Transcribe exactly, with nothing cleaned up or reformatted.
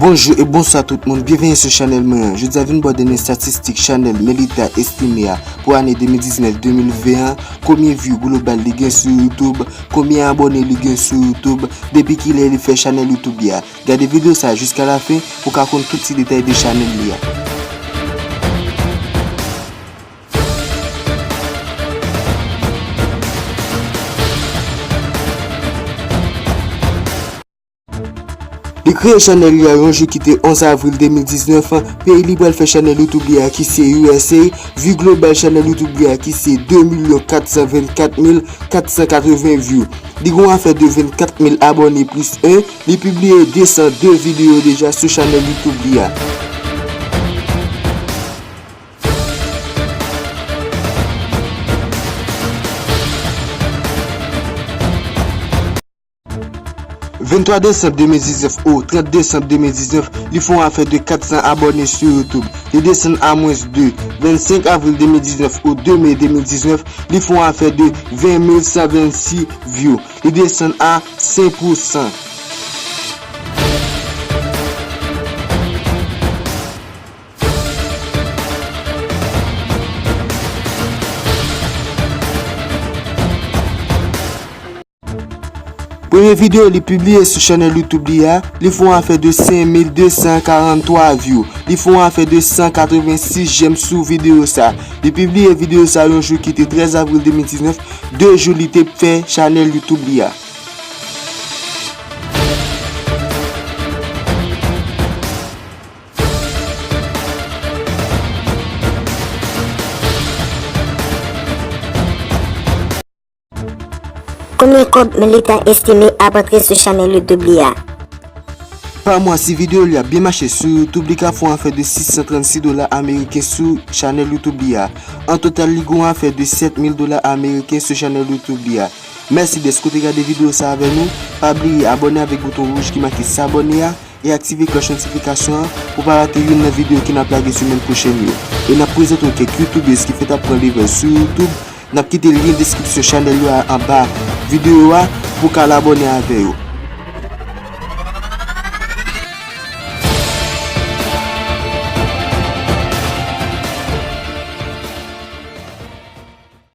Bonjou e bonswa tout moun, byenveni sou chanèl mwen an. Jodi a vin ba w dènye estatistik chanèl Melita Estimé a pou ane de mil diznèf de mil ven an, konbyen view global li gen sou YouTube, konbyen abòne li gen sou YouTube, depi kilè li fè chanèl YouTube li a. Gade videyo sa a jiska lafen pou w ka konn tout ti detay de chanèl li a. Li kreye chanèl li a yon jou ki te onz avril de mil diznèf. Peyi li pral fè chanèl YouTube li a ki se U S A. View global chanèl YouTube li a ki se de milyon kat san vennkat mil kat san katreven view. Li gen yon afè de vennkat mil abòne plis en. Li pibliye de san de videyo deja sou chanèl YouTube li a. Venntwa desanm de mil diznèf o trant desanm de mil diznèf, li fè yon afè de kat san abòne sou YouTube. Li desann a mwens de. Vennsenk avril de mil diznèf o de me de mil diznèf, li fè yon afè de ven mil san vennsis view. Li desann a senk pousan. Premye videyo li pibliye sou chanèl YouTube li a, li fè yon afè de senk mil de san karanntwa view. Li fè yon afè de san katrevensis j'aime sou videyo sa. Li pibliye videyo sa yon jou ki te trèz avril de mil diznèf, de jou li te fè chanèl YouTube li a. Konbyen kòb Melita Estimé ap antre sou chanèl YouTube li a? Pa mwa, si videyo li a byen mache sou YouTube, li ka fè yon afè de sis san trannsis dola ameriken sou chanèl YouTube li a. An total, li gen yon afè de sèt mil dola ameriken sou chanèl YouTube li a. Mèsi dèske w te gade videyo sa avè nou. Pa bliye abòne avèk bouton wouj ki make s'abonner a e aktive klòch notifikasyon an pou w pa rate youn nan videyo ke n ap lage semèn pwochèn yo. E n ap prezante w kèk YouTubers ki fèt ap pran level sou YouTube. N ap kite lyen deskripsyon chanèl yo a anba videyo a pou w ka al abòne avè yo.